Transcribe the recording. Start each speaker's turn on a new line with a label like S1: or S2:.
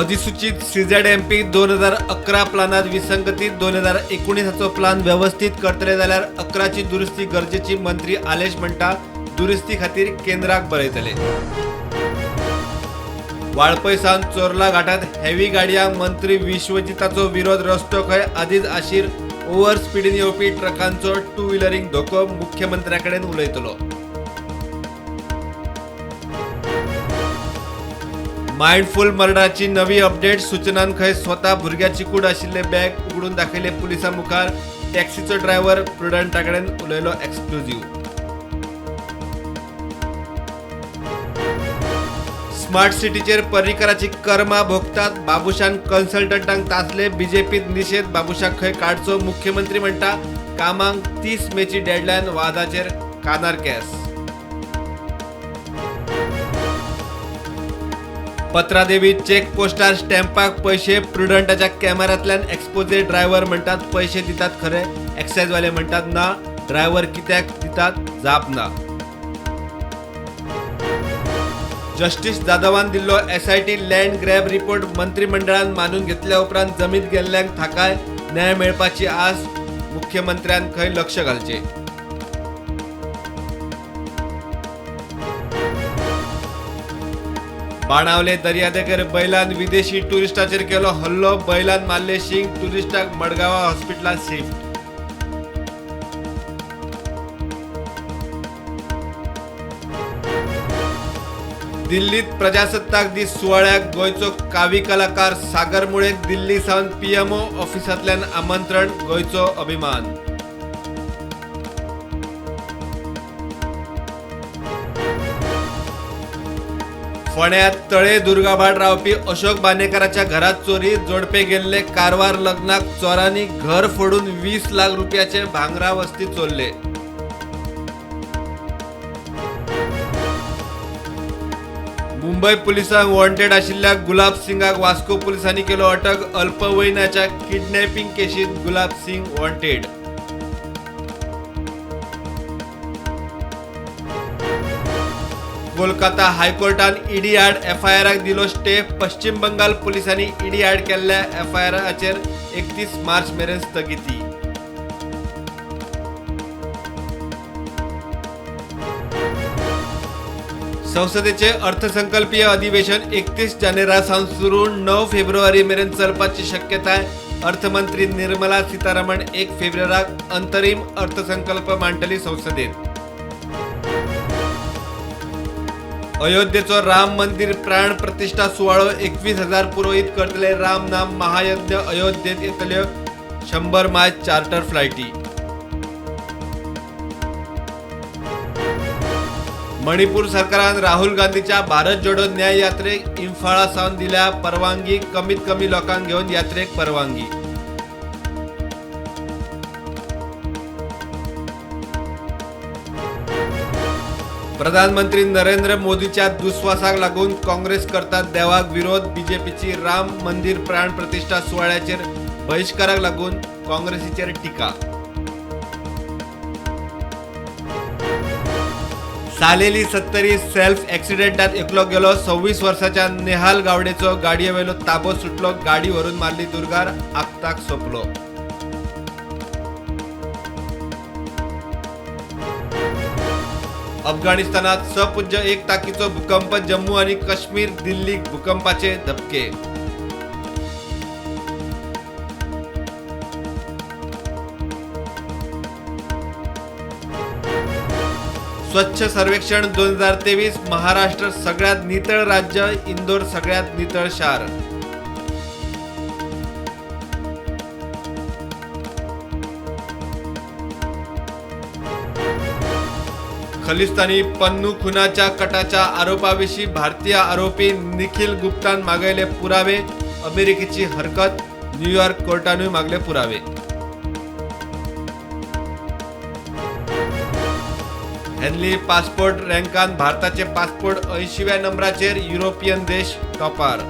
S1: अधिसूचित सीझेडएमपी 2011 प्लानात विसंगती 2019 प्लान व्यवस्थीत करतले जाल्यार 11ची दुरुस्ती गरजेची मंत्री आलेश म्हणटा दुरुस्ती खातीर केंद्राक बरयतले. वाळपय सावन चोर्ला घाटात हेवी गाडयांक मंत्री विश्वजिताचो विरोध रस्तो खंय आदीच आशीर ओव्हर स्पिडीन येवपी ट्रकांचो टू व्हिलरींक धोको मुख्यमंत्र्याकडेन उलयतलो. मायंडफुल मर्डराची नवी अपडेट सूचनान खंय स्वता भुरग्याची कूड आशिल्ले बॅग उगडून दाखयले पुलिसां मुखार टॅक्सीचो ड्रायव्हर प्रुडंटाकडेन उलयलो एक्सक्लुझिव्ह. स्मार्ट सिटीचेर पर्रीकराची कर्मा भोगतात बाबुशान कन्सल्टंटांक तासले बीजेपीत निशेध बाबुशाक खंय काडचो मुख्यमंत्री म्हणटा कामांक 30 मेची डेडलायन वादाचेर कानार केस. पत्रादेवी चेक पोस्टार स्टॅम्पाक पैशे प्रुडंटाच्या कॅमेऱ्यांतल्यान एक्सपोजे ड्रायव्हर म्हणटात पैशे दितात खरे एक्सायजवाले म्हणटात ना ड्रायव्हर कित्याक दितात जाप ना. जस्टीस जाधवान दिल्लो एसआयटी लँड ग्रॅब रिपोर्ट मंत्रिमंडळान मानून घेतल्या उपरांत जमीत गेल्ल्यांक थाकाय न्याय मेळपाची आस मुख्यमंत्र्यान खंय लक्ष घालचें. बाणावले दर्यादेगेर बैलान विदेशी टुरिस्टाचेर केलो हल्लो बैलान मारले शिंग टुरिस्टाक मडगांवा हॉस्पिटलांत शिफ्ट. दिल्लीत प्रजासत्ताक दीस सुवाळ्याक गोंयचो कावी कलाकार सागर मुळेक दिल्ली सावन पीएमओ ऑफिसांतल्यान आमंत्रण गोंयचो अभिमान. फोंड्यांत तळे दुर्गाभाट रावपी अशोक बांदेकाराच्या घरात चोरी जोडपे गेल्ले कारवार लग्नाक चोरांनी घर फोडून 20 लाख रुपयाचे भांगरा वस्ती चोरले. मुंबय पुलिसांक वॉन्टेड आशिल्ल्या गुलाब सिंगाक वास्को पुलिसांनी केलो अटक अल्पवयीनाच्या किडनॅपिंग केशीत गुलाब सिंग वॉन्टेड. कोलकाता हायकोर्टान ईडी आड एफआयआराक दिलो स्टे पश्चिम बंगाल पुलिसांनी ईडी आड केल्ल्या एफआयआराचेर 31 मार्च मेरेन स्थगिती. संसदेचे अर्थसंकल्पीय अधिवेशन 31 जानेवारी सावन सुरू 9 फेब्रुवारी मेरेन चलपाची शक्यताय अर्थमंत्री निर्मला सीतारामन 1 फेब्रुवारीक अंतरिम अर्थसंकल्प मांडटली संसदेत. अयोध्येचो राम मंदिर प्राण प्रतिष्ठा सुवाळो 21,000 पुरोहीत करतले राम नाम महायज्ञ अयोध्येत येतल्यो 100 मायज चार्टर फ्लायटी. मणिपूर सरकारान राहुल गांधीच्या भारत जोडो न्याय यात्रेक इम्फाळा सावन दिल्या परवानगी कमीत कमी लोकांक घेवन यात्रेक परवानगी. प्रधानमंत्री नरेंद्र मोदीच्या दुस्वासाक लागून काँग्रेस करतात देवाक विरोध बीजेपीची राम मंदिर प्राण प्रतिष्ठा सुवाळ्याचेर बहिश्काराक लागून काँग्रेसीचेर टिका. सालेली सत्तरी सेल्फ ॲक्सिडेंटात एकलो गेलो 26 वर्साच्या नेहाल गावडेचो गाडयेवेलो ताबो सुटलो गाडी व्हरून मारली दुर्गार आक्ताक सोंपलो. अफगाणिस्तानात 6.1 ताकीचो भूकंप जम्मू आणि काश्मीर दिल्लीक भूकंपाचे धपके. स्वच्छ सर्वेक्षण 2023 महाराष्ट्र सगळ्यात नितळ राज्य इंदोर सगळ्यात नितळ शार. खलिस्तानी पन्नू खुनाच्या कटाच्या आरोपाविषयी भारतीय आरोपी निखिल गुप्तान मागयले पुरावे अमेरिकेची हरकत न्यूयॉर्क कोर्टानूय मागले पुरावे. हेनली पासपोर्ट रँकान भारताचे पासपोर्ट 80व्या नंबराचेर युरोपियन देश टॉपार.